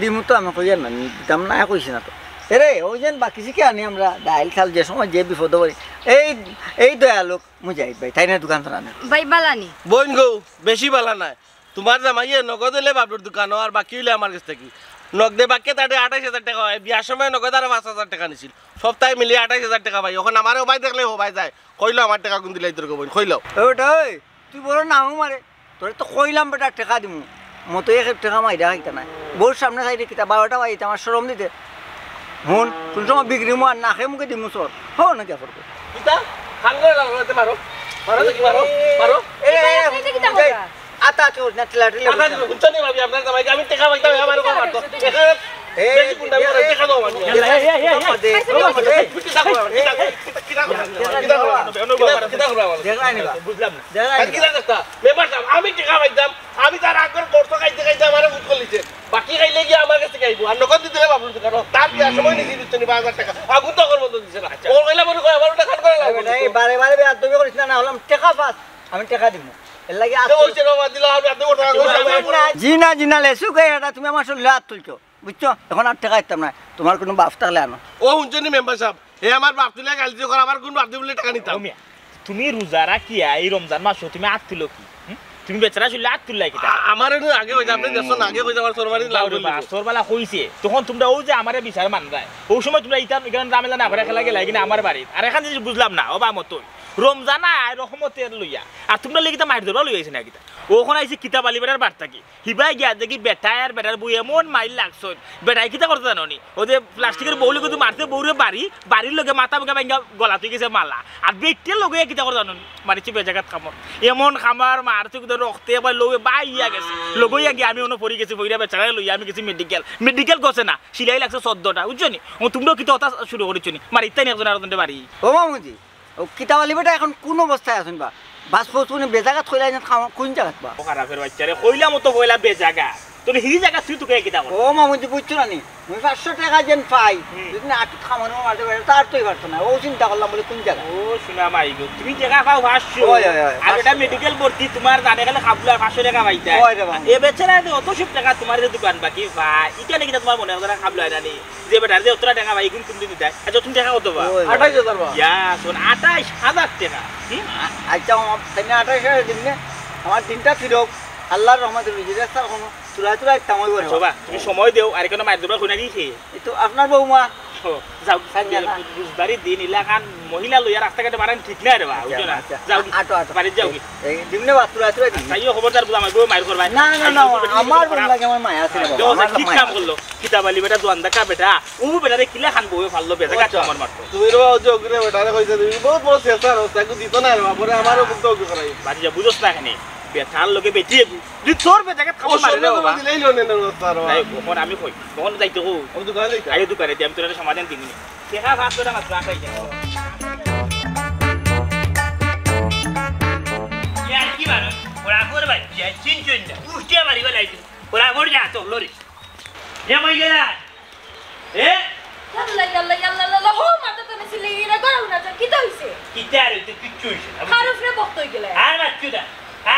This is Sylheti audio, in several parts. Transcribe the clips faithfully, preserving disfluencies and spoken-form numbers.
দিমু তো আমি কইয়ার না, নি-, দিতাম না, কইছি না তো। এরে, ওই যেন বাকি শিখে আনি আমরা, ডাইল চাল যে সময় যে বিপদো পড়ি। এই, এই দয়ালু মুজাহিদ ভাই, তাইন দোকান তো আনে। ভাই বালা নি? বইন গো, বেশি বালা নায়। তুমার জামাইয়ে নগদ অইলে বাবলুর দোকানো, আর বাকি অইলে আমার গেছ থাকি। নগদে বাকি তারে আঠাইশ হাজার টেকা অয়, বিয়ার সময় নগদ আরো পাঁচ হাজার টেকা নিছিল। সবতায় মিলিয়া আঠাইশ হাজার টেকা পাই। অখন আমারে অবায় দেখলে হবায় যায়। কইলো আমার টেকা কুন দিলাই তোর গো বইন, কইলো। ওটাই, তুই বড় নাও মারে। তোরে তো কইলাম বেটা টেকা দিমু। মতো এক টেকা মাইরা খাইতা নায়। বউর সামনে চাইরে কিতা বারোটা বাজিতে আমার শরম দিতে। হুন, কুন সময় বিগড়িমু আর নাকে মুখে দিমু চড়। হো না কি করবো? কিতা? হাঙ্গরে লাগতে মারো। মারো দেখি, মারো। মারো। এ, এ, এ, এই যে কিতা এই, কথা? আতা আতা করিস না, ঠেলা ঠেলি আতা করিস না। দিল, বুঝছো নি ভাবি, আপনার জামাইকে আমি টেকা পাইতাম, আমারে কর মারতো। এখানে এই, বেশি গুন্ডা এই, করে, এই, টেকা দাও আমারে। এই, এই, এই, এই, এই, এই, এই, কিতা করো? কিতা করো? কিতা করো? কিতা করো? কিতা করো? দেখলাই নি বা? বুঝলাম না। দেখলাই নি বা? কিতা করতা? মেম্বার সাব, আমি টেকা পাইতাম, আমি তার আগর খরচ খাইতে খাইতে আমারে ভুত করলিছে। বাকি খাইলে গিয়া আমার গেছে খাইবো। আর নগদ দিতে হবে আপনার দোকানো। তার বিয়ার সময় নিজে দিচ্ছে নি পাঁচ হাজার টেকা। আগুন তো করবো তো দিছে না। আচ্ছা। ও কইলা মনে কয় আমার ওটা খান করে লাগবো। এই বারে বারে বেয়াদবি করিস না, না হলাম টেকা পাস, আমি টেকা দিমু। এর লাগি আর তো ওই যে বাবা দিলা, আমি আপনি ওটা জি না, জি না, লেসু কে এটা তুমি আমার শরীরে হাত তুলছো, বুঝছো? এখন আর টেকা দিতাম না, তোমার কোনো বাপ থাকলে আনো। ও হুনছো নি মেম্বার সাব, হে আমার বাপ তুলে গাল দিয়ে কর, আমার কোন বাপ দিয়ে বলে টেকা নিতাম? ও মিয়া, তুমি রোজা রাখিয়া এই রমজান মাসো তুমি আত তুলো কি? হুম? তুমি বেচারা শুনলে আত তুললাই কিতা? আ-, আমার এনে আগে কইতে, আপনি দেখছেন আগে কইতে আমার সরবারি লাল করে দিল। সরবালা কইছে, তখন তোমরা ওই যে আমারে বিচার মানরায়, ওই সময় তোমরা ইতার এখানে ঝামেলা না করে খেলা গেলা কিনা আমার বাড়িত। আর এখন জিনিস বুঝলাম না, ও বা মতই। রমজান আয় রহমতের লইয়া, আর তোমরা লেগিতা মাইর ধরবা লইয়া আইছে না কিতা? ওখানে আইছে কিতাব আলী বেটার বার্তা কি? হিবায় গিয়া দেখি বেটায় আর বেটার বউ এমন মাইর লাগছইন। বেটায় কিতা করতে জানো নি? ও যে প্লাস্টিকের বউ লগে তো মারছে, বউরে বাড়ি, বাড়ির লগে মাথা মুখে ভাঙ্গা গলাত অই গেছে মালা। আর বেটির লগে কিতা করতে জানো নি? মারিছে বেজাগাত কামড়। এমন কামড় মারছে কিন্তু রক্তে একবার লগে বাইয়া গেছে। লগে ইয়া গিয়া আমি অনো পড়ি গেছি, পড়িয়া বেচারারে লইয়া আমি গেছি মেডিকেল। মেডিকেল গেছে না, সিলাই লাগছে চোদ্দটা, বুঝছো নি? ও তোমরাও কিতা কথা শুরু করেছো নি? মারিতাই নি একজন আরেকজনরে বাড়ি। ও মামুজি, ও কিতাব আলী বেটা এখন কোন অবস্থায় আছইন বা? বাস ফোস কোনে বেজাগাত কইলা না খাওয়া কোন জাগাত বা? ও খারাপের বাচ্চা রে, কইলাম তো কইলা বেজাগা। তোর হি জাগা তুই তোকে কিতা কর? ও মামুজি বুঝছো না নি? মুই পাঁচশো টেকা যেন পাই, হুম। যদি না আটু খামানো মারতে পারে, তার তো পারতো না। ও চিন্তা করলাম বলে কোন জাগা? ও শোনা মাই গো, তুমি টেকা পাও পাঁচশো। ওই, ওই, ওই, আর এটা পাঁচশো। মেডিকেল ভর্তি, তোমার জানে গেলে খাবলা পাঁচশো টেকা পাইতা। ওই রে বাবা। এ বেচারা যে অত সব টেকা তোমার যে দোকান বাকি ভাই, এটা নাকি তোমার মনে হয় খাবলা না নি? যে বেটার যে অতটা টেকা ভাই, এখন তুমি দিতায়। আচ্ছা, তুমি টেকা কত বা? ওই, ওই। আঠাইশ হাজার বা। ইয়া, শোন, আঠাইশ হাজার টেকা। হুম? আ-, আচ্ছা, আমার, তাই না আঠাইশ হাজার দিন নে? আমার দিনটা ফিরোক, আল্লাহর রহমতে রুজি রে, স্যার, কোনো চুলাই চুলাই ইতাম হইব না। আচ্ছা, বা, তুমি সময় দেও, আর কেন মায়ের দরবার কই না কি খেয়ে? এই তো আপনার বৌমা। ও, যাও, সাইড না, না। রোজদারি দিন, ইলাখান মহিলা লইয়া রাস্তাঘাটে বাড়ান ঠিক না রে বা, আচ্ছা, বুঝছো না? আচ্ছা। যাও, আ-, আটো, আটো। বাড়িত যাও। এই, এই, দিমনে বা, চুলাই চুলাই দিমনে। তাইও খবরদার বুঝা, আমার বউ মাইর করবাই। না, না, না, না, আমার লাগে আমার মায়া আছে রে বাবা, যাও, আমার যাও, কি মায়া কাম আছে। করলো? কিতাব আলী বেটা, জোয়ান দেখা বেটা, ও বেটারে কিলা খান বউয়ে ফাললো, বেটা আচ্ছা। কাজ আমার মারতো। তুমি রে বাবা, ওই যে ওগুলো বেটারে কইছে, তুমি বহুত বড় শেষার হচ্ছে, একটু দিত না রে বাবা, পরে আমারও কিন্তু ওকে করাই। বাড়ি যা, বুঝোস না কেনে? বেটার লগে বেটি এবু। তুই তোর বেটাকে ও খাবো মারে রে সন্ধ্যা বাবা। দিলেই লোনে না, বাবা। নাই, ওখানে আমি কই, ওখানে যাইতে কো। আমি দোকানে যাইতে। আরে দোকানে দিয়ে আমি তোর একটা সমাধান দিমু নি। দেখা পাঁচ টাকা মাত্র আটাই টাকা। ইয়ার কি মারো? ওরা করে বাচ্চা, চিন চিন না। উষ্টিয়া মারিবা লাইতে। ওরা করে যা, চল, লড়ি। এ মই গেলা। এ? ইয়াল্লা, ইয়াল্লা, ইয়াল্লা, ইয়াল্লা, হো, মাথা তো নিছিলে, এরা গরম না, যা, কিতা হইছে? কিতা আর হইছে? কিচ্ছু হইছে না। কার উপরে বক্ত হই গেলে? আর মাতছু না,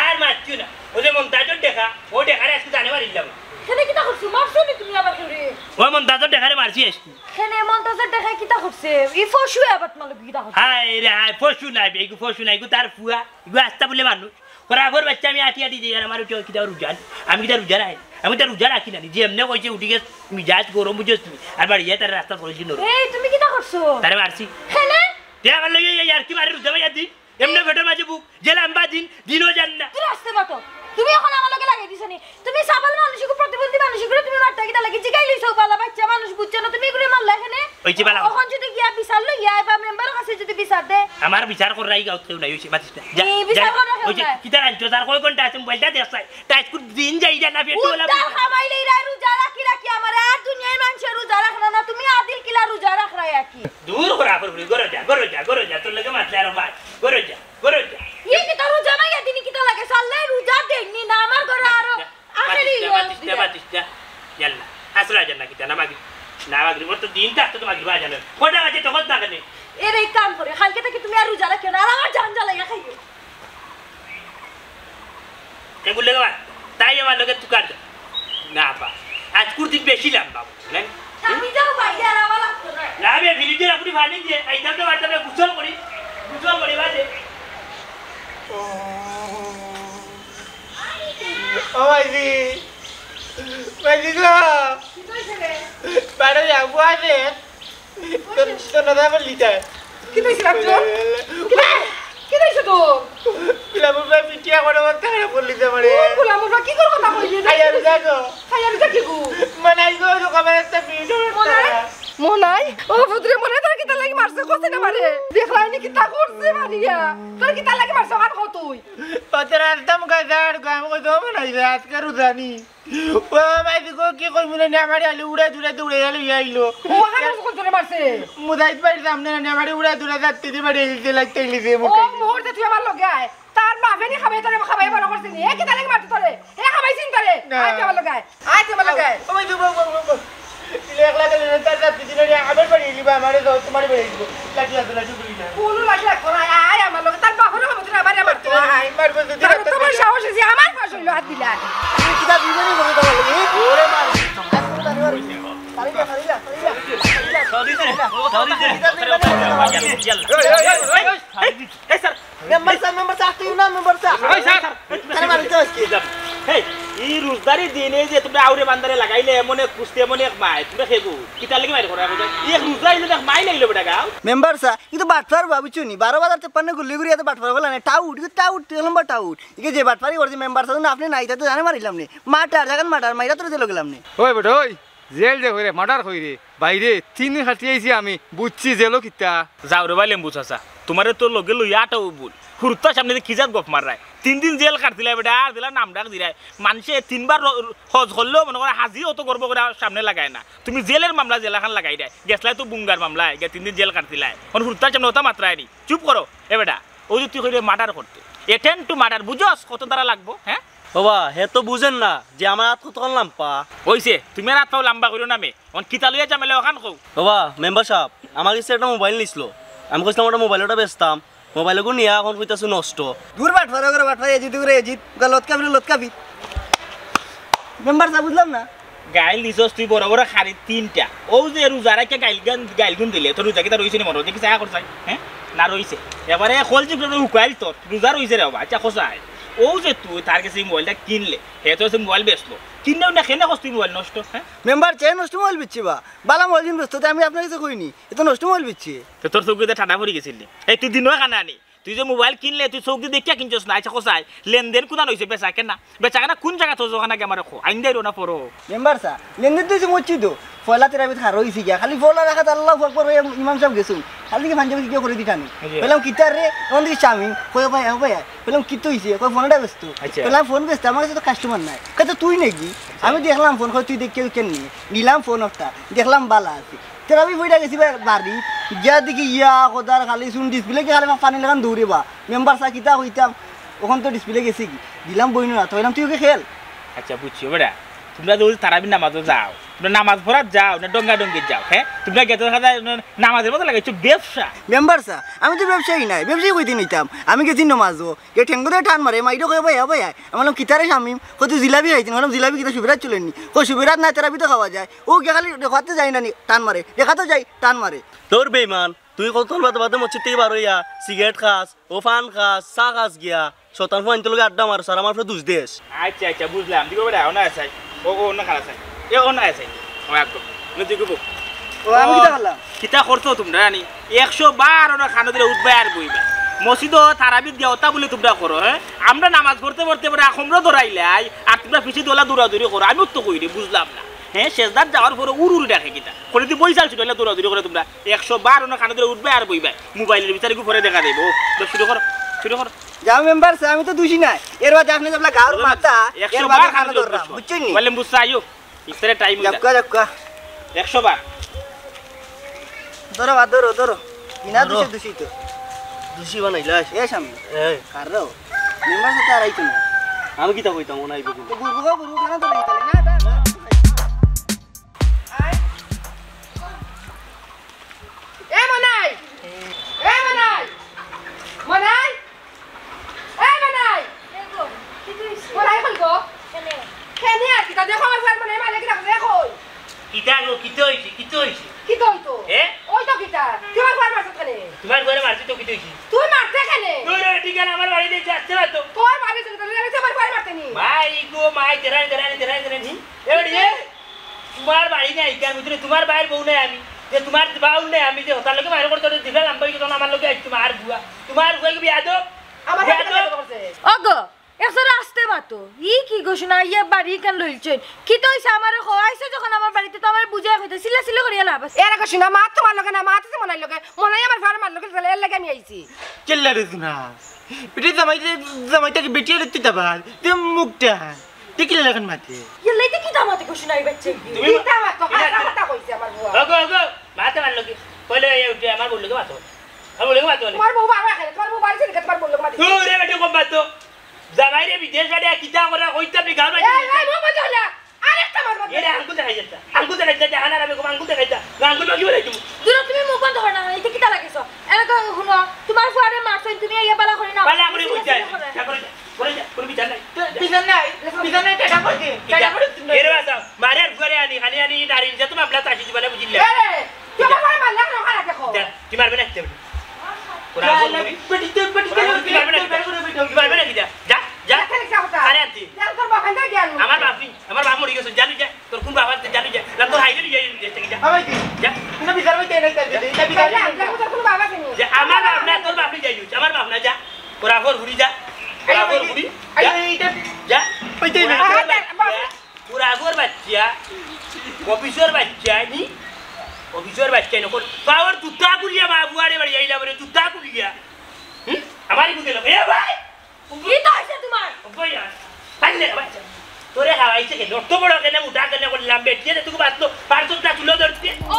আর মাতছু না। ও যে মন্তাজর দেখা, ও দেখারে আজকে জানে মারিলাম। কেনে কিতা করছো? মারছো নি তুমি আবার কেউরে? ও মন্তাজর দেখারে মারছি আজকে। কেনে মন্তাজর দেখায় কিতা করছে? ই পশু আবার তোমার লগে কিতা করছে? হায় রে হায়, পশু নাই বে, ইগু পশু নাই, ইগু তার ফুয়া, ইগু আস্তা বলে মানুষ। বরাবর বাচ্চা আমি আটি আটি যাই, আর আমার উঠে কিতা রোজা? আমি কিতা রোজা রাখি? আমি তো রোজা রাখি না, নিজে এমনি কইছে উঠি গেছে, মিজাজ গরম বুঝছস তুই। আর বাড়ি যায় তার রাস্তা ধরেছি নরম। এই, তুমি কিতা করছো? তারে মারছি। কেনে? তে আমার লগে এই আর কি মারে রোজা ভাই আদি? এমনি পেটের মাঝে ভুক, যে লম্বা দিন, দিনও যার না। তুই আসতে পারতো। তুমি এখন আমার লগে লাগাই দিছো নি? তুমি সাবাল মানুষ, ইগু প্রতিবন্ধী মানুষ, ইগুরে তুমি মারতা কিতা লাগি? জিগাই লইছো, বালা বাচ্চা মানুষ বুঝছে না, তুমি ইগুরে মারলা কেনে? ওই যে বালা। অখন যদি গিয়া বিচার লই, গিয়া এবার মেম্বারর কাছে যদি বিচার দে। আমার বিচার করার এই গাউত কেউ নাই, ওই যে মাতিস না। যা, এই বিচার যা, করার কেউ ওই যে নাই। কিতা রাঞ্চো, তার কয় ঘন্টা আছে, মোবাইলটা দেখ চাই। টাইট করে দিন যাই যা না, পেট্রোল উদ্ধার কামাইলে ইরা রোজা রাখি রাখি আমারে আর দুনিয়ার মানুষে রোজা রাখে না, না তুমি আদিল কিলা রোজা রাখরায় আর কি? দূর করা করবি, ঘরে যা, ঘরে যা, ঘরে যা, তোর লগে মাতলে আরো মার, ঘরে যা, ঘরে যা। ইয়ে কিতা রোজা মাইয়া দিনে কিতা লাগে? সাল্লাই রোজা দেননি না, আমার ঘরে আরো আখেরি মাতিস না, ইয়ে মাতিস না, দিলে। মাতিস না। ইয়াল্লা, আসলে আজান না কিতা, না মাগরিব, না মাগরিব, ওর তো দিন থাকতে তো মাগরিব আজান হয়। কটা বাজে তখন না কেনে? এর এই কাম করে, কালকে থেকে তুমি আর রোজা রাখিও না, আর আমার জান জ্বালাইয়া খাইও। কে বললে গো? তাই আমার লগে তুকার দে। না পা। আজকুর দিন বেশি লম্বা, বুঝলেন? আমি যাও বাইরে আর আমার লাগতো না। না, আমি ভিলেজর আপনি ফানি দিয়ে, এই দাম তো বাড়তে গোসল করি, গোসল করি বাদে। ও মাইজি, মাইজি গো। কি কইছে রে? বাড়ি যাবো আছে। তোর, তোর দাদা বললি তাই। কি কইছে রাখছো? কি কইছে? কি কইছে তো? গোলামুর ভাই পিটিয়া করে বলতে করে বললি তো মানে। কোন গোলামুর ভাই? কি করে কথা কইলি? খাইয়া রোজা গো। খাইয়া রোজা কি গো? মানে আই গো, তো কবে একটা ভিডিও মনাই? মনাই? ও পুত্রে, মনাই তোর কিতা লাগি মারছে? কইছে না মারে। দেখলাই নি কিতা করছে মারিয়া? তোর কিতা লাগি মারছে? ওখান কত তুই? ও তোর একদম গাজার গো, আমি কই তো মনাই রে, আজকে রোজা নি। ও মাইজি গো, কি কইমু না, আমারে আলু উড়াই দুড়াই দৌড়ে গেল, ইয়া আইলো। ও, ওখান কত করে মারছে? মুজাহিদ ভাইর সামনে না, আমারে উড়াই দুড়াই যাইতে দি বাড়ি আইতে লাগতে আইলি যে ও মুখে। মুহূর্তে তুই আমার লগে আয়। তার বাপে নি খাবাই তোরে, খাবাই বড় করছে নি। এ কিতা লাগি মারতো তোরে? এ খাবাইছে নি তোরে? না। আয় তুই আমার লগে আয়। আয় তুই আমার লগে আয়। ও মাইজি গো, গো, গো, গো। ইলে একলা গেলে না, তার রাত্রি দিন হইলে আমার বাড়ি আইলিবা, আমারে যাও, তোমার বাড়ি আইলিবা। লাঠি আছে, লাঠি তুলি না। কোনো লাঠি লাগতো না, আয়, আয় আমার লগে। তার বাপরে খাবাই তোরে, আমারে মারতো, আয়। মারবো যদি তার রাত্রি তোমার দিন। সাহস আছে, আমার পাশ হইলো হাত দিলা। তুমি কিতা বিমানি করে দাও, এই? ওরে মার। তারিলা, তারিলা, তারিলা। এই, এই, এই, এই, এই, এই, এই, এই, sir, member sub, member sub, তুই না মেম্বার সাব। এই স্যার, তারা মারিতে আজকে। এই, এই রোজদারি দিনে যে তোমরা আউরে বান্দারে লাগাইলে এমন এক কুস্তি, এমন এক মাই, তোমরা খেগো। কিতার লাগি মাইর করা এখন? এক রোজা আইলে দেখ মাই লাইলো বেটা গাও। মেম্বার সাব, কিন্তু বাটপার বা বুঝছো নি? বারো বাজার তেপ্পান্ন গুল্লি গুড়ি এত বাটপার বলে না। টাউট, কিন্তু টাউট, এক নম্বর টাউট। ইকে যে বাটপারি করছে মেম্বার সাব, আপনি নাই, তাতে জানে মারিলাম নে। মাটার, জাগান মাটার, মাইরা তোরে জেলো গেলাম নে। ওই বেটা, ওই। জেল যে কইরে, মার্ডার কইরে, বাইরে তিন দিন খাটি আইছি আমি, বুঝছি জেলও কিতা। যাও রে ভাই লেম্বু চাচা, তোমারে তো লগে লইয়া আটাও ভুল। হুরুত্তার সামনে দিয়ে কি জাত গপ মাররায়? তিন দিন জেল কাটতিলায় বেটা, আর দিলা নাম ডাক দিরায়। মানষে তিনবার র-, হজ করলেও মনে করে হাজি অত গর্ব করে সামনে লাগায় না। তুমি জেলের মামলা জেলাখান লাগাই দেয়। গেছলায় তো বুঙ্গার মামলায়, গিয়া তিন দিন জেল কাটতিলায়। এখন হুরুত্তার সামনে ওটা মাত্রায় নি। চুপ করো, এ বেটা। ও যে তুই কইরে মার্ডার করতে। Attempt to murder, বুঝছস? কত ধারা লাগবো, হ্যাঁ? ওবা, হে তো বুঝের না যে আমার আত কতখান লাম্বা। অইছে, তুমি আর আত পাও লাম্বা করিও না মে। অখন কিতা লইয়া ঝামেলা অখান কও। ওবা, মেম্বার সাব, আমার গেছে একটা মোবাইল নিছিল। আমি কইছিলাম ওটা মোবাইল ওটা বেচতাম। মোবাইল ওগু নিয়া অখন কইতাছে নষ্ট। দূর বাটপার, ওগরে বাটপার, এজিত ওগরে এজিত। ওগা লটকাবি রে লটকাবি। মেম্বার সাব, বুঝলাম না। গাইল দিছস তুই বড় বড় খাড়ি তিনটা। অউ যে রোজা রাখিয়া গাইল গান, গাইল গুন দিলে, তোর রোজা কিতা রইছে নি মনো? দেখি চা কর চাই, হ্যাঁ? না রইছে। এবারে কলজি পুরা হুকাইল তোর। রোজা রইছে রে বাবা, আচ্ছা খোঁচায়। অউ যে তুই তার গেছে ই মোবাইলটা কিনলে, হে তোর গেছে মোবাইল বেচলো। কিনলেও না কেনে কস তুই মোবাইল নষ্ট, হ্যাঁ? মেম্বার, হে নষ্ট মোবাইল বেচছে বা? বালা মোবাইল কিন বেচতো, তে আমি আপনার গেছে কইনি। এ তো নষ্ট মোবাইল বেচছে। তে তোর চউখে ঠান্ডা পড়ি গেছিল নি? এই তুই দিনও কানা নি। তুই যে মোবাইল কিনলে, তুই চউখ দি দেখিয়া কিনছস না, আচ্ছা খোঁচায়, লেনদেন কুনান অইছে, বেচা কেনা? বেচা কেনা কুন জাগাত অইছে, অখান আগে আমারে ক, আইন দেয় না পড়ো। মেম্বার সাব, লেনদেন তো অইছে মসজিদো। পয়লা তেরাবিত খাড়া অইছি গিয়া, খালি পয়লা রাকাত আল্লাহু আকবার কইয়া ইমাম সাব গেছইন। খালি দেখি পাঞ্জাবি কিতা করি দিতানি। জি। কইলাম, "কিতা রে?" অখন দেখি শামিম। কয়, "ভাই, ও ভাই।" কইলাম, "কিতা অইছে?" কয়, "ফোনটা বেচতো।" আচ্ছা। কইলাম, "ফোন বেচতো, আমার গেছে তো কাস্টমার নাই।" কয়, "তো তুই নাকি?" আমি দেখলাম ফোন, কয়, "তুই দেখ কেউ কেন নিয়ে?" নিলাম ফোন একটা, দেখলাম বালা আছে। তেরাবি পড়িয়া গেছি বা-, বাড়ি, গিয়া দেখি ইয়া খোদার খালি শুন ডিসপ্লে কি খালি পানির লাখান দৌড়ে বা। মেম্বার সাব কিতা কইতাম, অখন তো ডিসপ্লে গেছে কি? দিলাম বইন না, তো কইলাম, "তুই ওকে খেল।" আচ্ছা, বুঝছি, বেটা। তোমরা যে অউ তারাবির নামাজো যাও, তোমরা নামাজ পড়াত যাও, না ডঙ্গা ডঙ্গিত যাও, হ্যাঁ? তোমরা গেছো দেখা যায়, না, নামাজের মতো লাগাইছো ব্যবসা। মেম্বার সাব, আমি তো ব্যবসায়ী নাই, ব্যবসায়ী কই দিন অইতাম? আমি গেছি নামাজো, গিয়া ঠেঙ্গো ধরি টান মারে, মাইরে কয়, "ভাই, ও ভাই, আয়।" আমি বললাম, "কিতা রে শামিম?" কয়, "তুই জিলাপি খাইতে নি?" আমি বললাম, "জিলাপি কিতা, শুভরাত চলে নি?" কয়, "শুভরাত নাই, তেরাবি তো খাওয়া যায়।" ও গিয়া খালি দেখাতে যাই না নি, টান মারে, দেখাতে যাই, টান মারে। তোর বেইমান, তুই কত বাদে বাদে মসজিদ থাকি বার অইয়া সিগারেট খাস, ও পান খাস, চা খাস গিয়া, শয়তান ফুয়াইন্তর লগে আড্ডা মারস আর আমার উপরে দুষ দেস। আচ্ছা, আচ্ছা, বুঝলাম। দেখো বেটা, অনো আছাই। ও, ও, অনো খাড়া আছাই। এ, অনো আছাই। ও, একদম। অনো দেখো। ও, আমি কিতা করলাম? কিতা করছো তোমরা জানি? একশো বার অনো কানো ধরি উঠবায় আর বইবায়। মসজিদো তারাবিত গিয়া অতা বুলি তোমরা করো, হ্যাঁ? আমরা নামাজ পড়তে পড়তে বেটা কোমরো ধরাইলাই, আর তোমরা পিছে দলা দৌড়াদৌড়ি করো। আমিও তো কই রে, বুঝলাম না। হ্যাঁ, সেজদাত যাওয়ার পরে উড় উড় ডাকে কিতা? করে দি বই চালছো, দলা দৌড়াদৌড়ি করে তোমরা। একশো বার অনো কানো ধরি উঠবায় আর বইবায়। মোবাইলের বিচারে পরে দেখা যাইবো। তো শুরু করো, শুরু করো। যাও মেম্বার সাব, আমি তো দুষী নাই। এর বাদে আপনি যেবলা গাউর মাথা, এর বাদে কানো ধরলাম, বুঝছইন নি? বললাম, বুঝছো, আইও। ইফতারের টাইম অইছে। যাউক্কা, যাউক্কা। একশো বার। ধরো বা, ধরো, ধরো। ইনা ধরো। দুষী, দুষী তো। দুষী বানাইলাস? এ সামনে। এই। কারো। মেম্বার সাব তো আর আইতো না। আমি কিতা কইতাম, ও নাইবো কিন্তু। তো ঘুরবো গো, ঘুরবো, কেন তো নেই তাহলে? না, না, না। আয়। এ মনাই! এ মনাই! মনাই! এ মনাই! মনাই কই গো? কেনে আর কিতা দেখো, আমার ঘর মনাই মালে কিতা দেখো? কিতা অইতো? এ? অইতো কিতা? তুই আমার ফুয়ারে মারছত কেনে? তুমার ফুয়ারে মারছি তো কিতা অইছে? তুই মারতে কেনে? তুই রে, ঠিক আছে, আমার বাড়িত আইছে, আস্তে মারতো। তোর বাড়িত আইছে, তাইলে আমার ফুয়ারে মারতে নি? মাই গো মাই, দেরানি, দেরানি, দেরানি, দেরানি। এ বেটি, এ? তুমার বাড়ি নাই, কেন বুঝলি? তুমার ভাইর বউ নাই আমি। যে তুমার বাউল নাই আমি, যে হতার লগে মাইর করতে দিলা লাম্বা অইছে, তখন আমার লগে আইছো, মার বুয়া। তুমার ফুয়া কি বেয়াদব? আমার বেয়াদব। ওগো, একজনে আস্তে মাতো। ই কি গো শুনা, ইয়া বাড়ি কেন লইলছইন? কিতা অইছে আমারে কও? আইছো যখন আমার বাড়িত তো আমারে বুঝাইয়া কইতা, চিল্লা চিল্লি করিয়া লাভ আছে? এর আগে শুনা, মা তুমার লগে না, মা তো মনাইর লগে, মনাই আমার ফার মার লগে, তাইলে এর লাগি আমি আইছি। চিল্লা রে শুনা। বেটি জামাই, জামাইটাকে বেটি আর তুই দাবার। তুই মুখটা। তুই কিলা লাখান মাতে? ইয়া লাইতে কিতা মাতে গো শুনা, ই বাচ্চা কি? তুমি কিতা মাতো? হাছা কথা কইছে আমার বুয়া। ওগো, ওগো, মাতে মারলো কি? কইলে এই উঠে আমার বললো কি মাতো? আমার বললো কি মাতো? তুমার বউ বাবা এখানে, তুমার বউ বাড়ি ছেড়ে তুমার বললো কি মাতে? তুই রে বেটি কম মাতো। জামাইরে বিদেশ বাড়ি আর কিতা করে কইতে আপনি গাঁর বাড়ি এই, এই, মুখ বন্ধ করিয়া। আরেকটা মাত বন্ধ। এরে আঙ্গুল দেখাই যাচ্ছে। আঙ্গুল দেখাই যাচ্ছে। হানা রাবে কম আঙ্গুল দেখাই যা। না আঙ্গুল বাকি বলে তুমি। দূর তুমি মুখ বন্ধ করো না, এটা কিতা লাগেছো? এলাকা হুনো, তুমার ফুয়ারে মারছইন, তুমি ইয়া বালা করি না। বালা করি বুঝ যায়। যা করে যা। করে যা। কোনো বিচার নাই। বিচার নাই। বিচার নাই, টেটা করে দে। টেটা করে দে। এরে বাসা, মারে আর ফুয়ারে আনি, খালি আনি, দাঁড়িয়ে যা, তুমি আপনার চাষি জীবনে বুঝিলে। এরে, তুই আমার মারলে এখন ওখানে দেখো। যা, তুই মারবে না, তুই মারবে না। ওরা বলবি? বেটি, তুই বেটি, ওরা তুই বলবি, তুই মারবে না, তুই মারবে না, তুই মারবে না, যা, যা। আরে আনতি। যা, তোর বাপ এখান থেকে গিয়া আনবো। আমার বাপ নেই, আমার বাপ মরে গেছে, যা, যা। তোর কোন বাপ আছে, যা, যা। না, তোর হাইলে নিয়ে যাই, দেশ থেকে, যা। আমার কি? যা। কোনো বিচার হইতে নাই, তাই দিদি, এটা বিচার তাইলে হইতে আমি নাই। যাবো, তোর কোনো বাপ আছে নি? যা, আমার বাপ না, তোর বাপ নিয়ে যাই, আমার বাপ না, যা। ওরা ঘর ঘুরি, যা। ওরা ঘর ঘুরি, যা। আরে, এইটা যা। হইতে নাই। ওরা ঘর বাচ্চা, ওরা ঘর বাচ্চা, অফিসর বাচ্চা, নি? অফিসর বাচ্চা, নকল। পাওয়ার জুতা খুলিয়া, মা বুয়ারে বাড়ি আইলা বলে, জুতা খুলিয়া। হুম? আমারই বুঝে লোক, এ ভাই! কিতা অইছে তুমার? ওই আর, পারলে না, বাচ্চা। তোরে খাওয়াইছে কেনে? অত বড় কেনে, মোটা কেনে করলাম, বেটিয়ে তোকে বাঁচলো, পারছত না তুলো ধরতে। ও,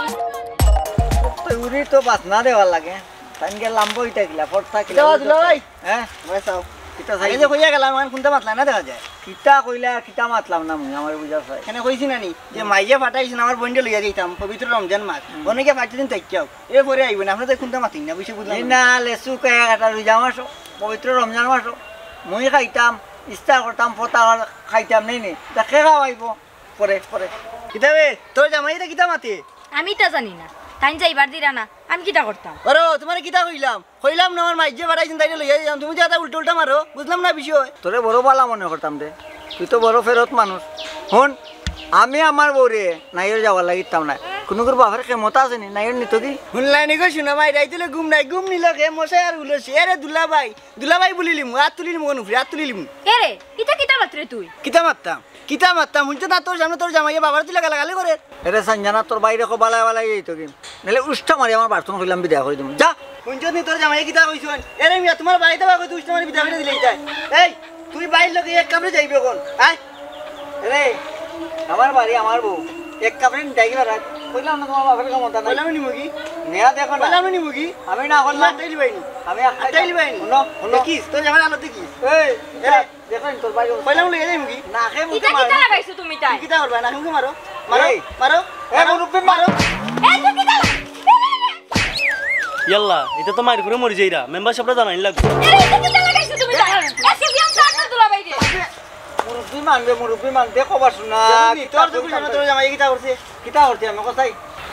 তো উরি তো বাসনা দেওয়া লাগে। তাইন গেলাম বইটা গিলা, ফটটা গিলা। কিতা বাজলো ভাই? হ্যাঁ, ভাই সাহেব, কিতা আগে চাই? যে কইয়া গেলাম, এখন কোনটা মাতলা না দেখা যায়। কিতা কইলা, কিতা মাতলাম না মুই, আমার বুঝা চাই। এখানে কইছি না নি, যে মাইয়া ফাটাইছেন, আমার বইনটা লইয়া যাইতাম, পবিত্র রমজান মাস। হুম। অনেকে ফাইতে দিন তাই কেউ। এরপরে আইবেন, আপনি তো কোনটা মাতিন না, বুঝে বুঝলাম এই না। না, লেসু কয়া কাটা রোজা মাসো, পবিত্র রমজান মাসো, মুই খাইতাম, ইফতার করতাম, ফতা খাইতাম, নেই নেই। তা খে খাওয়াইবো? পরে, পরে। কিতা বে, তোর জামাই এটা কিতা মাতে? আমি তা জানি না। তাইন যাইবার দিরা না, আমি কিতা করতাম? ওরে, তোমারে কিতা কইলাম? কইলাম না, আমার মাইজে বাড়াইছেন, তাইরে লইয়া যাইতাম। তুমি যে এটা উল্টা উল্টা মারো, বুঝলাম না বিষয়। তোরে বড় বালা মনে করতাম রে, তুই তো বড় ফেরত মানুষ। হুন, আমি আমার বউরে নাইর যাওয়ার লাগি দিতাম না। কোনো করে বাপের ক্ষমতা আছে নি, নাইর নিত কি? হুনলাই নি গো, শুনো ভাই, রাইতে ঘুম নাই, ঘুম নিল কে, মশাই আর উলসি। এরে দুলা ভাই, দুলা ভাই বলিলিমু, আর তুলিলিমু কোন উপরে, আর তুলিলিমু। এরে, ইটা কিতা মাতরে তুই? কিতা মাততাম? কিতা মাততাম? হুনছো না তোর সামনে তোর জামাইয়ে বাবার তুলে গালাগালি করে? এরে সানজানা, তোর বাইরে কো বালায় বালায় যাইতো কি? নাহলে উষ্টা মারি আমার বার্তন কইলাম বিদায় করে দিমু। যা। হুনছো নি তোর জামাইয়ে কিতা কইছইন? এরে মিয়া, তোমার বাড়িতে বা কইতো উষ্টা মারি বিদায় করে দিলে ইতায়। এই, তুই বাইর লগে এক কামড়ে যাইবে কোন? আয়। এরে, আমার বাড়ি, আমার বউ। এক কামড়ে নিতাই কি বেড়াত? কইলাম না তোমার বাপের ক্ষমতা নাই। কইলাম নিমু কি? নেয়া দেখো না। কইলাম নিমু কি? আমি না করলাম। আটাইলি বাইনি। আমি আটাইলি বাইনি। হুনো, হুনো। দেখিস, তোর জামাই আলো দেখিস। এই, এই। দেখেন তোর ভাই কইলাম লইয়া যাইমু কি? না, খে মুখে ইটা মারো। কিতা লাগাইছো তুমি তাই? কিতা করবা? না, মুখে মারো। মারো, এই। মারো। এ, মারো, মুরব্বি মারো। মারো। এই, তুই কিতা লাগাইছো? ইয়াল্লা, ইটা তো মাইর করে মরি যাইরা। মেম্বার সাবরে জানাইন লাগবো। আরে, ইটা কিতা লাগাইছো তুমি তাই? এ, সিপিএম স্যার তো দুলাভাই রে। মুরব্বি মানবে, মুরব্বি মানবে, খবর শোনা। যেমন কিতা তোর দুঃখ কইতাম জানা, তোর জামাই কিতা করছে? কিতা করতে আমি কোথায়?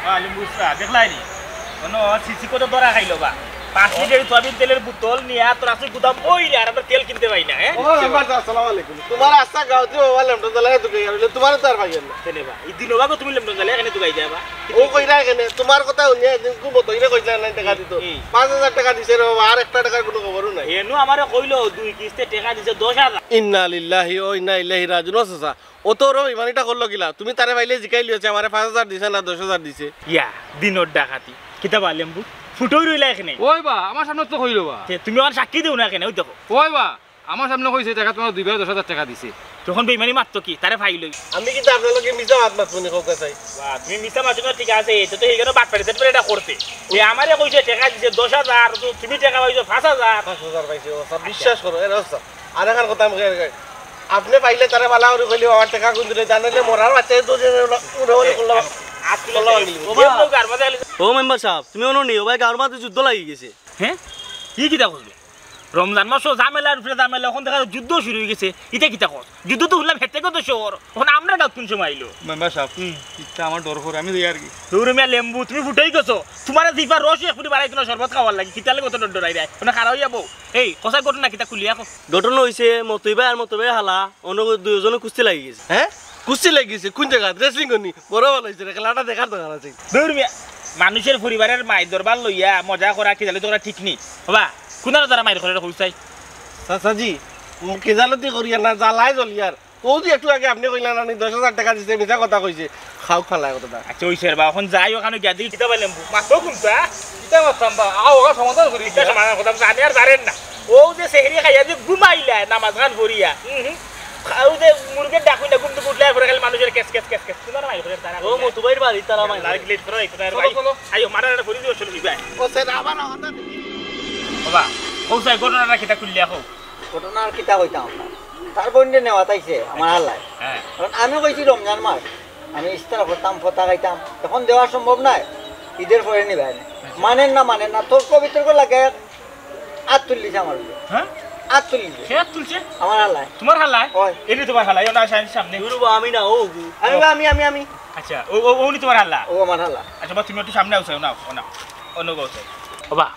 আ, লেম্বু উস্তা, দেখলাই নি? কোনো সিসি করে ধরা খাইলো বা? পাঁচ লিটার সয়াবিন তেলের বোতল নিয়া তোর আছে গুদাম বইরে, আর আমরা তেল কিনতে পাই না, হ্যাঁ? ও, মেম্বার সাব, আসসালামু আলাইকুম। তোমার আস্তা গাঁওতে বাবা লেমটন জ্বালায় ঢুকে গেল, তোমার তো আর পাইয়ার না। কেনে বা? এই দিনও বা তুমি লেমটন জ্বালায় এখানে ঢুকাই দেবা? ও কইরা এখানে, তোমার কথা হুনিয়া একদিন খুব বতইরে কইছিলা না, টাকা দিত। এই। পাঁচ হাজার টাকা দিছে রে বাবা, আর একটা টাকার কোনো খবরও নাই। এনু আমারে কইলো দুই কিস্তে টাকা দিছে দশ হাজার। ইন্না লিল্লাহি ওয়া ইন্না ইলাইহি রাজিউন। ও চাচা, ও তো ওরম ইমানিটা করলো কিলা? তুমি তারে পাইলে জিকাইলিও যে আমারে পাঁচ হাজার দিছে না দশ হাজার দিছে। ইয়া, দিনর ডাকাতি। কিতা বা লেম্বু? ফুটোই রইলা এখানে। ওই বা, আমার সামনে তো কইলো বা। তে, তুমি আমার সাক্ষী দেও না এখানে, ওই দেখো। ওই বা, আমার সামনে কইছে টাকা তোমার দুইবার দশ হাজার টাকা দিছে। তখন বেইমানি মারতো কি? তারে পাইলই। আমি কিন্তু আপনার লগে মিছা মাত মাতবো নি, কউক্কা চাই। বা, তুমি মিছা মাতো না, ঠিক আছে, এটা তো এইখানে বাটপারি, সেট করে এটা করতে। এ আমারে কইছে টাকা দিছে দশ হাজার, তো তুমি টাকা পাইছো পাঁচ হাজার। পাঁচ হাজার পাইছে, ও স্যার, বিশ্বাস করো, এ, ও স্যার। আর এখন কথা আমি কই, আপনি পাইলে তারে বালা করে কইলে, "আমার টাকা কোন দিলে?" জানাইলে মরার বাচ্চা তো যে উড়াউড়ি করলো, আজ তুলে করলো দেখ। আঙুলি। ও বা, এ মুখ আর মাঝে আলি। ও মেম্বার সাব, তুমি অনো নি, ও ভাই গাঁওর মাঝে যুদ্ধ লাগি গেছে। হ্যাঁ? কি কিতা করবে? রমজান মাসো ঝামেলার উপরে ঝামেলা, অখন দেখা যায় যুদ্ধ শুরু অই গেছে। ইটা কিতা কস? যুদ্ধ তো হুনলাম হেতে কত শহর, অখন আমরার গাঁওত কুন সময় আইলো? মেম্বার সাব, হুম। ইটা আমার ডর করে, আমি যাই আর কি। দূর মিয়া লেম্বু, তুমি ফুটাই গেছো। তুমারে জিফা রস এক ফুটি বাড়াইতো না শরবত খাওয়ার লাগি, কিতালে কত ডর ডরাই দেয়। অনো খাড়া অইয়া বউ। এই, কসাই ঘটনা কিতা খুলিয়া কও। ঘটনা অইছে, মতই ভাই আর মতই ভাই হালা, অনো দুইজনে কুস্তি লাগি গেছে। হ্যাঁ? কুস্তি লাগি গেছে? কুন জাগাত? রেসলিং করনি? বড় ভালা অইছে রে, খেলাটা দেখার দরকার আছে। দূর মিয়া, মানুষের পরিবারের মাইর দরবার লইয়া মজা করা কিতালে তো করা ঠিক নি। বাবা, কুনানো তারা মাইর করে কইছাই? চাচাজি, ও কেজালতি করিয়ার না, জ্বালায় জ্বলিয়ার। ও যে একটু আগে আপনে কইলা না নি, দশ হাজার টেকা দিছে, মিছা কথা কইছে। খাউক ফালায় কথাটা। আচ্ছা, অইছে রে বা, অখন যাই অখানো গিয়া দেখি কিতা পাইলাম। মাতো কুনতা? কিতা মাততাম বা? আও, ওগা সমাধান করি। কিতা সমাধান করতাম? জানে আর জানেন না। ও যে সেহরি খাইয়া যে ঘুমাইলা, নামাজ খান পড়িয়া। হুম, হুম। ও যে মুরগির ডাক অইনা ঘুম থেকে উঠলে পরে খালি মানুষের কেস, কেস, কেস, কেস। কুনানো মাইর করে তারা ও কইলা। মতু ভাইর বাড়ি, তারা মাইর করে। লাইট, লাইট, ফিরো, ফিরো, চলো, ভাই। চলো। আইও, মারা এটা ফরিদ চলো, ভাই। ও স্যার, আবার আমাদের ও বা, ও স্যার, ঘটনাটা কিতা খুলিয়া কও। ঘটনা আর কিতা কইতাম আপনার? তার বইনরে নেওয়াত আইছে আমার হালায়। হ্যাঁ। কারণ আমি কইছি রমজান মাস, আমি ইফতার করতাম, ফতা খাইতাম, এখন দেওয়া সম্ভব নায়, ঈদের পরে নিবা এনে। মানের না, মানের না, তর্ক বিতর্ক লাগে, আত তুলিছে আমার উপরে। হ্যাঁ? আত তুলিছে। কে আত তুলছে? আমার হালায়। তুমার হালায়? অয়। এনে তুমার হালায়, ও না, সামনে, সামনে। গুরু বা আমি না, ও গু। আমি বা আমি, আমি, আমি। আচ্ছা, ও, ও, ও নি তুমার হালা? ও আমার হালা। আচ্ছা, বা তুমি একটু সামনে আও, নাও, ও নাও, অনো বও। ও বা,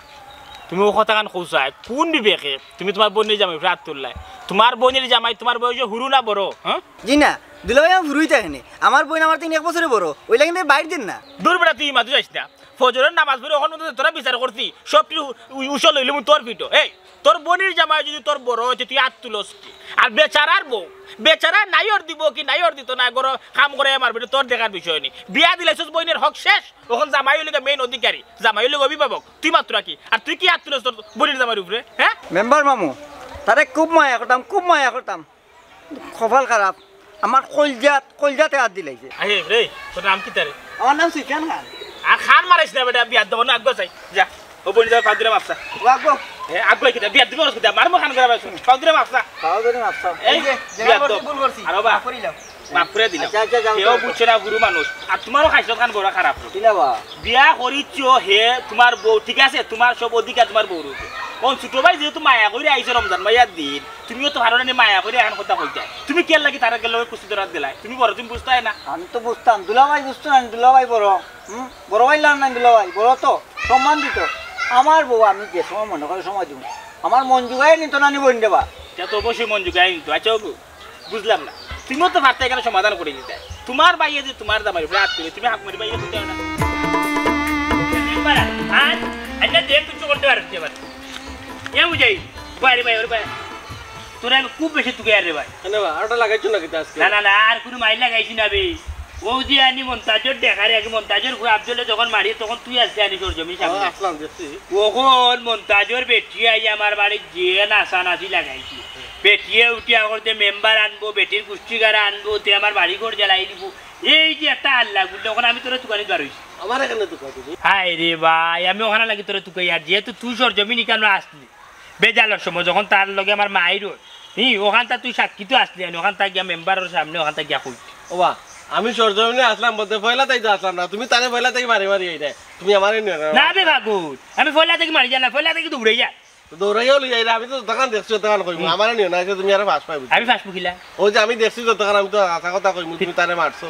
তুমি ও কথাখান কও চাই, কুন বিবেকে তুমি তুমার বইনর জামাইর উপরে আত তুললায়? তুমার বইনর জামাই তুমার বয়সে হুরু না বড়, হ্যাঁ? জি না, দুলাভাই আমার হুরুই থাকে নি। আমার বইন আমার তিন এক বছরে বড়, অইলা কিন্তু বাইর দিন না। দূর বেটা, তুই মাতু যাইস না। ফজরর নামাজ পড়ি অখন পর্যন্ত তোরা বিচার করছি, সব কিছু উ-, উসল অইলে মু তোর পিঠো। এই, তোর বইনর জামাই যদি তোর বড় অয়, তে তুই আত তুলস কি? আর বেচারার বউ, বেচারা নাইওর দিব কি নাইওর দিত না, ঘরো কাম করে আমার বেটা তোর দেখার বিষয় নি। বিয়া দিলাইছস, বইনর হক শেষ। অখন জামাই অইলে গিয়া মেইন অধিকারী, জামাই অইলে গিয়া অভিভাবক, তুই মাতরা কি? আর তুই কি আত তুলস তোর বইনর জামাইর উপরে, হ্যাঁ? মেম্বার মামু, তারে খুব মায়া করতাম, খুব মায়া করতাম। কপাল খারাপ, আমার কইলজাত, কইলজাতে আত দিলাইছে। আরে রে, তোর নাম কিতা রে? আমার নাম সুফিয়ান খান। আর খান মারাইস না বেটা, বিয়ার দোকানে আগুয়া চাই, যা। ও বইন, যাও, পাও ধরি মাফ চা। ও আগুয়া। এ, আগুয়া কিতা? বিয়ার দোকানে কিতা? মারমু খান করে মারছু। পাও ধরি মাফ চা। পাও ধরি মাফ চা। এই, এই যে, বিয়ার যেটা দোকান। ভুল করছি, আর বাবা, মাফ করিলাও। মাফ করে দিলাম। আচ্ছা, আচ্ছা, যাও, কেউ যাও। বুঝছে না, গুরু মানুষ। আর তুমারও খাইছত খান বড় খারাপ। কিলা বা? বিয়া করিছো হে তুমার বউ, ঠিক আছে? তুমার সব অধিকার তুমার বউর উপরে। অখন ছোট ভাই যেহেতু মায়া করি আইছে রমজান মাইয়ার দিন, তুমিও তো পারো না নি মায়া করি এখন কথা কইতায়। তুমি কিয়ার লাগি তারে গেলে ওই কুস্তি ধরাত দিলায়? তুমি বড়, তুমি বুঝতায় না। আমি তো বুঝতাম, দুলাভাই বুঝতো না, দুলাভাই বড়। হুম, বড় ভাই লান নাই দুলাভাই, বড় তো সম্মান দিত। আমার বউ আমি যে সময় মনে করে সময় দিব। আমার মন জুগাই নিত না নি বইন দেবা। ইটা তো অবশ্যই মন জুগাই নিত। আচ্ছা, বুঝলাম না। তুমিও তো পারতায় এখানে সমাধান করি দিতায়। তুমার ভাইয়ে যে তুমার জামাইর উপরে আত তুলে, তুমি হাক মারি ভাইয়ে দিতে না। আর আইনা দেখ কিছু করতে পারো কি আবার? এ বুঝাই, বাইরে ভাই, ওরে ভাই। তোরা আমি খুব বেশি তুকাইয়ার রে ভাই। কেনে বা? আরোটা লাগাইছো নাকি তা আজকে? না, না, না, আর কুনু মাইর লাগাইছি না বে। ও যে আনি মন্তাজর দেখারে, আগে মন্তাজর ফুয়া আফজলে যখন মারি, তখন তুই আসলে আনি সরজমিন ও, সামনে। আসলাম, দেখছি। অখন মন্তাজর বেটি আই আমার বাড়িত যে নাচানাচি লাগাইছে। বেটিয়ে উঠিয়া করতে মেম্বার আনবো, বেটির গুষ্টিগারা আনবো, তে আমার বাড়ি ঘর জ্বালাই দিব। এই যে একটা হাল্লা গুল্লা, অখন আমি তোরে তুকানিত বার অইছি। আমার এখানে তুকাই দিবি? হায় রে ভাই, আমি অখান লাগি তোরে তুকাইয়ার, যেহেতু তুই সরজমিন ইখানো আসলি। বেজালর সময় যখন তার লগে আমার মাইর অয়, হি, অখানতা তুই সাক্ষী তো আসলি, আমি অখানতা গিয়া মেম্বারর সামনে অখানতা গিয়া কই। ওবা, আমি সরজমিনে আসলাম বলতে পয়লা তাই তো আসলাম না, তুমি তারে পয়লা তাই মারি মারি আইরায়, তুমি আমারে নিও না। না বে ফাগুন, আমি পয়লা থাকি মারি যাই না, পয়লা থাকি দৌড়াই যাই। তো দৌড়াইয়াও লই যাইরা, আমি তো যতখান দেখছি ততখান কইমু, হুম। আমারে নিও না, আইসা তুমি আরো ফাঁস পাইবো। আমি ফাঁস পুখিলা? ওই যে আমি দেখছি যতখান, আমি তো হাছা কথা কইমু, তুমি তারে মারছো।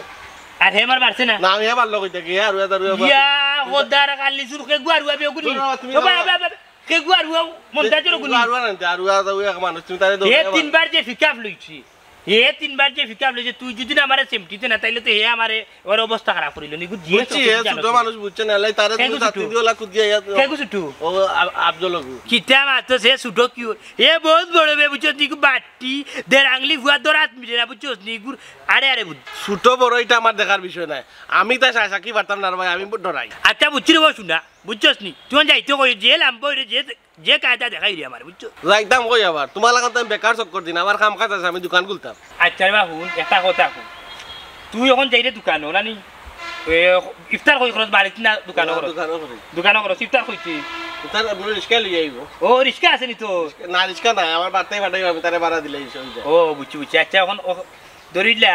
আর হে আমার মারছে না? না, আমি হে মারলো কইতে কি, হে আরুয়া দারুয়া ইয়া, খোদার কালি চুর কে গুয়ারুয়া বেগুনি। না, না, তুমি ও বা, যাও। বা, বা, বা। কেগু আরুয়াও, মন্তাজর গুনি। আরুয়া নানতে, আরুয়া তো এক মানুষ, তুমি তারে হে দৌড়াইয়া মারো। তিনবার যে পিক আপ লইছি, হে তিনবার যে পিক আপ লইছে, তুই যদি না আমারে সেমটিতে না, তাইলে তো হে আমারে, ওর অবস্থা খারাপ করিল নি, বুঝছি, বুঝছি, হে ছোট মানুষ বুঝছে না, লাই তারে তুমি তাতি দিও লা কুদিয়া ইয়া তো। কেগু ছোট? ও আ-, আফজল গু। কিতা মাতো সে ছোট কি ওর? হে বহুত বড় বে, বুঝছস নি, গু বাট্টি, দেড় আঙ্গুলি ফুয়া দরাত মিলে না, বুঝছস নি, গুর, আরে, আরে, বুঝ। ছোট বড় এটা আমার দেখার বিষয় নাই, আমি তাই সা-, সাক্ষী পারতাম না রে ভাই, আমি ডরাই। আচ্ছা, বুঝছি রে, বস না। বুঝছস নি? তুই যাইতে কই, যে লাম্বা অইরে, যে, যে কায়দা দেখাই রে আমার, বুঝছো? যাইতাম কই আবার? তোমার লাগান তো আমি বেকার চক্কর দিন, আমার কাম কাজ আছে, আমি দোকান খুলতাম। আচ্ছা রে বা হুন, একটা কথা হুন। তুই অখন যাইরে দোকানো, না নি? এ, ইফতার কই খরচ বাড়িত না দোকানো খরচ? দোকানো খরচ। দোকানো খরচ, ইফতার কইতে? ইফতার আপনি রিক্সা লই আইব। ও, রিক্সা আছে নি তো? না, রিক্সা নাই, আমার বাড়িতেই পাঠাইব, আমি তারে ভাড়া দিলে এসে হয়ে যায়। ও, বুঝছি, বুঝছি। আচ্ছা, অখন ও-, ধরিলা,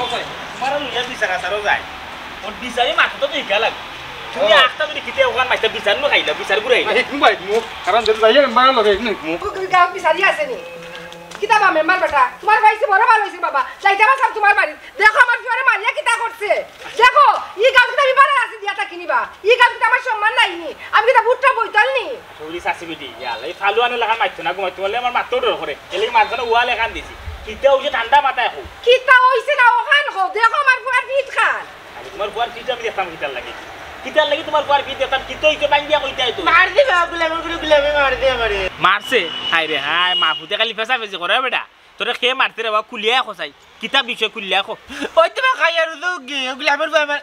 কও, কও। তোমার লইয়া বিচার আচারও যায়। ওর বিচারে মাথা তো দেখা লাগে। তুমি ও। আখতা যদি কিতা অখান মাইতা বিচার নু খাইলা, বিচার ঘুরাইলা। না, হিকমু ভাই, হিকমু। কারণ যদি যাইয়া মেম্বারর লগে হিকমু, হিকমু। গাঁও বিচারি আছে নি? কিতা বা মেম্বার বেটা? তোমার ভাইছে বড় ভালা অইছে বাবা। যাইতাম আছলাম তোমার বাড়ি। দেখো আমার ফুয়ারে মারিয়া কিতা করছে। দেখো, ই গাঁও কিতা আমি বাড়া আছি দিয়া থাকি নি বা। ই গাঁও কিতা আমার সম্মান নাই নি? আমি কিতা ভুট্টা বইতাল নি? সৌরি চাচি বেটি, ইয়া আল্লাহ, এই ফালুয়ানো লাখান মারতো না, ঘুমাইতো বললে আমার মারতেও ডর করে। এলে কি মাঝখানে ওয়াল এখান দিছি। কিতা অইছে ঠান্ডা মাথায় কও। কিতা অইছে না অখান কও, দেখো আমার ফুয়ার পিঠ খান। আরে তোমার ফুয়ার পিঠ আমি দেখতাম কিতার লাগি? কিতার লাগি তোমার ফুয়ার পিঠ দেখতাম? কিতা অইছে বাইন দিয়া কইতে অইতো। মার দিবা, গুলামের গুলো গুলামে মার দে আমারে। মারছে? হায় রে হায়, মা ফুতে খালি ফেসাফেসি করে বেটা। তোরে কে মারছে রে বা? খুলিয়া কও চাই। কিতা বিষয় খুলিয়া কও। ওই তোমার খাইয়ার উদু গি, গুলামের ফুয়া আমার,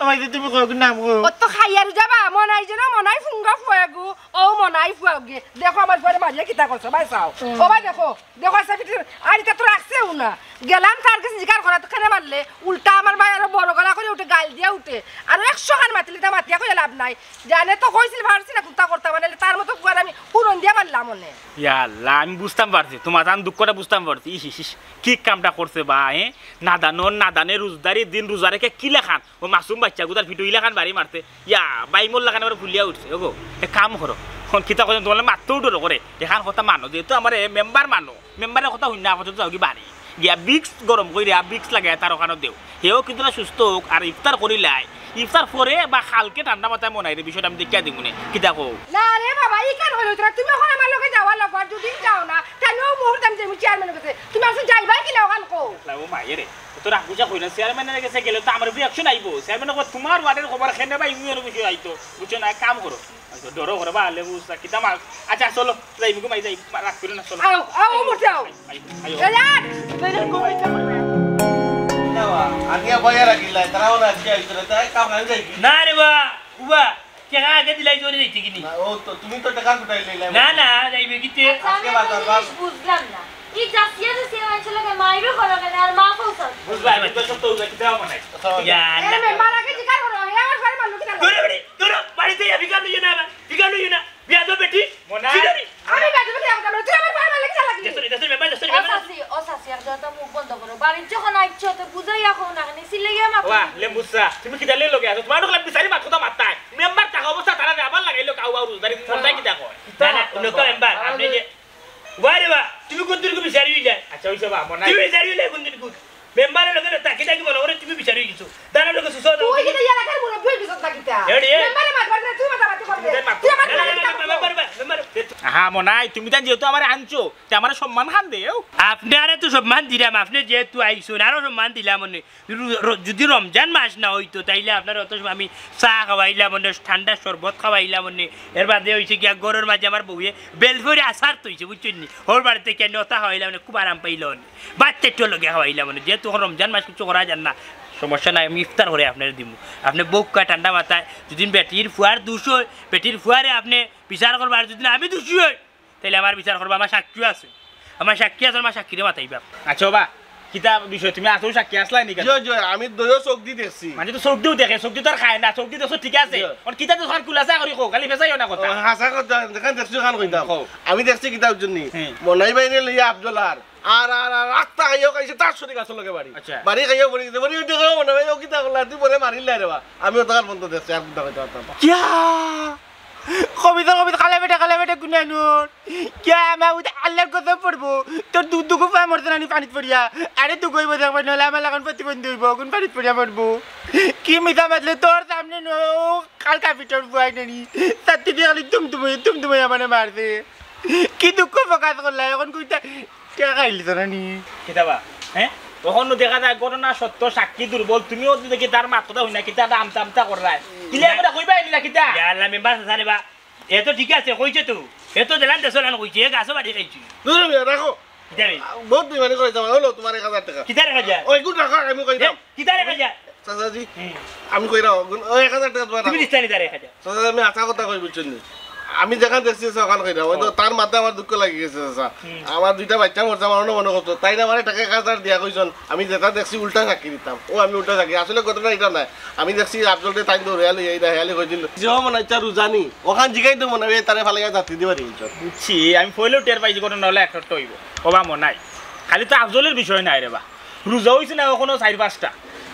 আমার যে তুমি কও, নাম কও। ও তো খাইয়ার যাবা, মনাই যেন মনাই ফুঙ্গা ফুয়াগু। ও মনাই ফুয়াগে, দেখো আমার ফুয়ারে মারিয়া কিতা করছো, ভাই চাও। ও ভাই দেখো, দেখো আচ্ছা পিঠে, আর ইটা তো রাখছেও না। গেলাম তার গেছে জিকার করা, তো কেনে মারলে? উল্টা আমার ভাই আরো বড় গলা করি উঠে, গাইল দিয়া উঠে। আর একশো খান মাতিলে তা মাতিয়া কইয়া লাভ নাই। জানে তো কইছিল, পারছি না কুন্তা করতাম, মানে তার মতো ফুয়ার আমি হুরন দিয়া মারলাম মনে। ইয়া আল্লাহ, আমি বুঝতাম পারছি, তোমার জান দুঃখটা বুঝতাম পারছি। ইস, ইস, ইস, কি কামটা করছে বা, এ? নাদানর নাদানে রোজদারি দিন রোজা রেখে কি লাখান? ও মাসুম বাচ্চাগুতার পিঠো ইলাখান বাড়ি মারতে। ইয়া, বাইমর লাখান আবার ফুলিয়া উঠছে। ওগো, এক কাম করো। অখন কিতা কইতাম, তোমার মাততেও ডর করে। এখান কথা মানো, যেহেতু আমার এ মেম্বার মানো। মেম্বারের কথা হুনি না, কথা যাওগি বাড়ি। গিয়া ভিক্স গরম কইরা, ভিক্স লাগাইয়া তার অখানো দেও। হেও কিন্তু না সুস্থ অউক, আর ইফতার করিলাই। ইফতার পরে বা কালকে ঠান্ডা মাথায় মনাইরে বিষয়টা আমি দেখিয়া দিমুনে। কিতা কও? না রে বাবা, ইখান অইলো তোরা, তুমি অখন আমার লগে যাওয়া লাগবো, আর দুদিন যাও না, তাইলে অউ মুহূর্তে আমি যাইমু চেয়ারম্যানর গেছে। তুমি আসলে যাইবায় কিলা অখান কও? ও মাইরে, তো রাগ গুছা কইরা, চেয়ারম্যানর গেছে গেলে তো আমার reaction আইবো। চেয়ারম্যানে কয়, "তোমার ওয়ার্ডর খবর কেনে বা ইউনিয়ন অফিসে আইতো?" বুঝছো না, এক কাম করো। আচ্ছা, ডরো করে বা, লেবু উস্তা, কিতা মার। আচ্ছা, চলো, যাই, ঘুমাই যাই, রাগ করো না, চলো। আও, আও, ও মরতে আও। আই, আই, আই, আই। এ, আর! না বা, আনিয়া বইয়া রাখিলাই, তারা ওরা আজকে আইতো না, তাই কাম আমি যাই কি? না রে বা, উবা, টেকা আগে দিলাই জোরে যাইতে কিনি? না, ও তো, তুমি তো টেকা ফুটাই লইলাই। না, না, যাইবে কিতে? আচ্ছা, আমি আজকে একটা বাজার জিনিস বার। বুঝলাম না। এই জাসিয়া জাসিয়া মানুষের লগে মাইরও করো কেনে, আর মাফও চাও? বুঝলাম, আমি তো সব তো উল্টা কিতাও বানাই। আচ্ছা, ইয়া, এ, না। মেম্বার আগে জিকার করো, এ আমার ঘরে মারলো কিতা? দূরে বেটি, দূরে, বাড়িতে যা, ভিক্ষা লইও না আমার, ভিক্ষা লইও না। বিয়াদব বেটি, মনাই। ছিটারি। আমি বেয়াদব বেটি, আমি কেন? তুই আমার ঘরে মারলে কিতা লাগি? দেশরি, দেশরি মেম্বার, দেশরি ও মেম্বার। চাচি, ও চাচি, আর যত মুখ বন্ধ করো। বাড়ির যখন আইছো, তো বুঝাইয়া কও না, কেনে চিল্লাইয়া মাতো। ওয়া, লেম্বুসা, তুমি কিতা লগে আছো? তোমার ওগুলা বিচারি মাত কথা মাততায়। মেম্বার থাকা অবস্থা তারা আবার লাগাইলো কাউ বাউ রোজদারি, মনটাই কিতা কয়? না, না, লোক মেম্বার, আপনি যে ওয়া রে বা, তুমি কোন দিনকু বিচারি অইলায়? আচ্ছা, অইছে বা, মনাই। তুমি বিচারি অইলায় কোন দিনকু? মেম্বারর লগে থাকি থাকি মনে করে তুমি বিচারি অই গেছো। দাঁড়া লোকে সুসো দাও। তুই কিতা এলাকার মুরব্বি অই গেছস না কিতা? এডি, এ। মেম্বারে মাত মারবে না, তুই মাতামাতি করবে। তুই মাত মারবে। তুই আমার না, না, না, না, মেম্বার, মেম্বার, মেম্বার। হ্যাঁ, মনাই, তুমি তাই যেহেতু আমারে আনছো, তে আমারে সম্মান খান দেও। আপনারে তো সম্মান দিলাম, আপনে যেহেতু আইছইন, আরো সম্মান দিলাম অনে। র-, র-, যদি রমজান মাস না অইতো, তাইলে আপনারে অত সময় আমি চা খাওয়াইলাম অনে, ঠান্ডা শরবত খাওয়াইলাম অনে। এর বাদে অইছে গিয়া ঘরর মাঝে আমার বউয়ে বেলফইর আচার থইছে, বুঝছইন নি? হউর বাড়িত গিয়া নতা খাওয়াইলাম অনে, খুব আরাম পাইলা অনে। ভাত চাইরটা লগে খাওয়াইলাম অনে। যেহেতু অখন রমজান মাস কিচ্ছু করা যার না, সমস্যা নাই, আমি ইফতার করি আপনারে দিমু। আপনে বউক্কা ঠান্ডা মাথায়, যুদি বেটির ফুয়ার দুষ অয়, বেটির ফুয়ারে আপনে বিচার করবা, আর যুদি আমি দুষী অই, তাইলে আমার বিচার করবা, আমার সাক্ষী আছে। আমার সাক্ষী আছে, আমার সাক্ষীরে মাতাইবা। আচ্ছা বা, কিতা বিষয়? তুমি আছো সাক্ষী আছলায় নি? জি, জি, আমি দুইও চউখ দি দেখছি। মানে তো চউখ দিও দেখে, চউখ দি তো আর খায় না, চউখ দি দেখছো ঠিক আছে। জি। অখন কিতা তো খান খুলাসা করি কও, খালি ফেসাইও না কথা। ও, হাছা কথা, যেখান দেখছি ওখান কইতাম। কও। আমি দেখছি কিতা বুঝছইন নি? হুম। মনাই ভাইরে লইয়া আফজল আর আর আর আর রাস্তা খাইয়াও খাইছে, তার শরীর গাছের লগে বাড়ি। আচ্ছা। বাড়ি খাইয়াও পড়ি গেছে, বাড়ি উঠে গেলেও মনে হয়, "ও কিতা করলা? তুই মনে মারিলাই রে বা।" আমি অতকার বন্ধ দেখছি, আর কিতা কইতে পারতাম না। কিয়া? কবিতা কবিতা কালা বেটা কালা বেটা গুনানুর। কিয়া আমার উঠে আল্লাহর কথা পড়বো? তোর দুঃখ দুঃখ পায় মরতে নানি পানিত পড়িয়া। আরে দুঃখ হইব দেখবে, নাহলে আমার লাগান প্রতিবন্ধী হইব, কোন পানিত পড়িয়া মরবো? কি মিছা মাতলে তোর সামনে নো কালকা পিঠর বুয়াই নানি। তার থেকে খালি তুম তুমে তুম তুমে আমারে মারছে। কি দুঃখ প্রকাশ করলা এখন কইতা? টেকা খাইলি তো নানি। কিতাবা? হ্যাঁ, তখন দেখা যায় ঘটনা সত্য, সাক্ষী দুর্বল। তুমিও তো দেখি তার মাত কথা হই না, কিতা একটা আমতা আমতা কররায়। কিলা করে কইবা এলি না কিতা? ইয়া আল্লাহ, মেম্বার সাহেব বা, এ তো ঠিক আছে, কইছে তো। এ তো দিলাম দেশো লান কইছে, এ গাছো বাড়ি খাইছি। দূর মিয়া, রাখো। কিতা রে? বহুত বেমানি করে যাওয়া হলো তোমার এক হাজার টাকা। কিতা রেখা যায়? ওই গুণ রাখো, আমি কই এ, দাম। কিতা রেখা যায়? চাচাজি, হুম। আমি কই রাখো, গুণ, ওই এক হাজার টাকা তোমার তুমি রাখো। দিস্তানি তারে খাজা। চাচাজি, আমি আশা কথা কই বুঝছেন নি? আমি যেখান দেখছি সকাল কইরা, ওই তো ও। তার মাথায় আমার দুঃখ লাগি গেছে চাচা। হুম। আমার দুইটা বাচ্চা মরছে, আমার অন্য মনে করতো। তাই না, আমার টাকা এক হাজার দিয়া কইছন, আমি যেটা দেখছি উল্টা সাক্ষী দিতাম। ও আমি উল্টা সাক্ষী। আসলে ঘটনা এটা নাই। আমি দেখছি আফজলরে তাই দৌড়ে আলি, এই দেহে আলি কইছিল। যে মনে হচ্ছে রুজানি, ওখান জিগাই তো মনে হয় তারে ফালাইয়া যাত্রী দিবার ইনছন। বুঝছি, আমি ফইলেও টের পাইছি ঘটনা হলে একটা হইব। ওবা মনাই। খালি তো আফজলের বিষয় নাই রে বা। রোজা হইছে না এখনো চাইর পাঁচটা।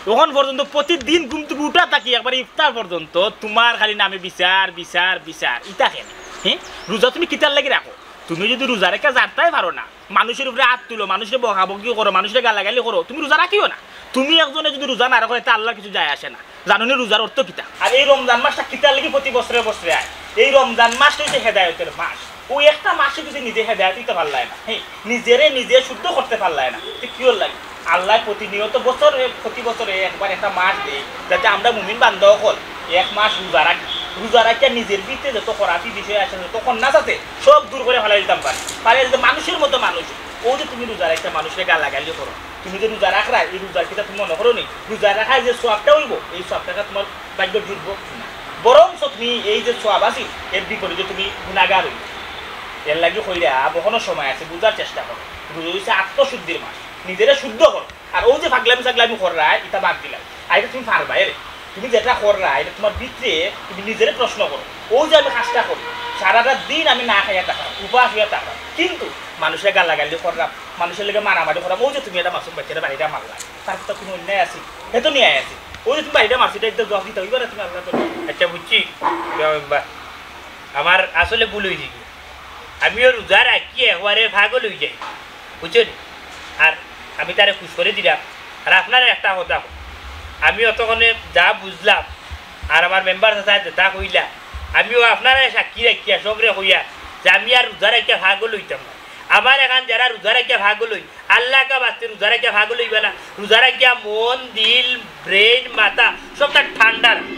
তখন পর্যন্ত প্রতিদিন ঘুম থেকে উঠা থাকি একবার ইফতার পর্যন্ত তোমার খালি নামে বিচার, বিচার, বিচার। ইতা কেন? হ্যাঁ? রোজা তুমি কিতার লাগি রাখো? তুমি যদি রোজা রেখা জানতাই পারো না, মানুষের উপরে আত তুলো, মানুষরে বকাবকি করো, মানুষরে গালাগালি করো, তুমি রোজা রাখিও না। তুমি একজনে যদি রোজা না রাখো, এতে আল্লাহর কিছু যায় আসে না। জানো নি রোজার অর্থ কিতা? আর এই রমজান মাসটা কিতার লাগি প্রতি বছরে বছরে আয়? এই রমজান মাসটা হইছে হেদায়েতের মাস। ও একটা মাসে যদি নিজে হেদায়েত হইতে পারলায় না, হ্যাঁ, নিজেরে নিজে শুদ্ধ করতে পারলায় না, তো কি হল লাগে? আল্লাহ প্রতিনিয়ত বছরে, প্রতি বছরে একবার একটা মাস দেয়, যাতে আমরা মুমিন বান্দা অকল এক মাস রোজা রাখি। রোজা রাখিয়া নিজের ভিতরে যত খরাপি বিষয় আছে, যত খন্নাস আছে, সব দূর করে ফালাই দিতাম পারি। ফালাই দিতে মানুষের মতো মানুষ। ও যে তুমি রোজা রাখতে মানুষরে গালাগালি করো, তুমি যে রোজা রাখরা, এই রোজার কিতা তুমি মনে করো নি? রোজা রাখায় যে সওয়াবটা হইব, এই সওয়াবটা তোমার ভাগ্য জুটবো না। বরং তুমি এই যে সওয়াব আছে, এর বিপরীতে তুমি গুণাগার হইবে। এর লাগি কইরা বহনো সময় আছে, বুঝার চেষ্টা করো। রোজা হইছে আত্মশুদ্ধির মাস, নিজেরে শুদ্ধ করো। আর ও যে ফাগলামি সাগলামি কররা, এটা বাদ দিলাম। আর এটা তুমি পারবা এরে। তুমি যেটা কররা, এটা তোমার ভিতরে, তুমি নিজেরে প্রশ্ন করো। ও যে আমি কাজটা করি, সারাটা দিন আমি না খাইয়া থাকলাম, উপাস হইয়া থাকলাম, কিন্তু মানুষের গালাগালি করলাম, মানুষের লগে মারামারি করলাম, ও যে তুমি একটা মাসুম বাচ্চারে বাড়িটা মারলা, তার তো কোনো অন্যায় আছে? এ তো ন্যায় আছে। ও যে তুমি বাড়িটা মারছো, এটা একদম জবাব দিতে হইবে না তুমি আল্লাহ। আচ্ছা, বুঝছি, ইয়া মেম্বার, আমার আসলে ভুল হয়েছে কি, আমিও রোজা রাখি একবারে পাগল হয়ে যাই, বুঝছো নি? আর আমি তারে খুশ করে দিলাম। আর আপনারে একটা কথা কই, আমি অতক্ষণে যা বুঝলাম, আর আমার মেম্বার চাচা যেটা কইলা, আমিও আপনারে সাক্ষী রাখিয়া সবরে কইয়া যে আমি আর রোজা রাখিয়া পাগল হইতাম না। আমার এখান যারা রোজা রাখিয়া পাগল হই, আল্লাহ কা বাস্তে রোজা রাখিয়া পাগল হইবা না। রোজা রাখিয়া মন, দিল, ব্রেইন, মাথা সবটা ঠান্ডা রাখো।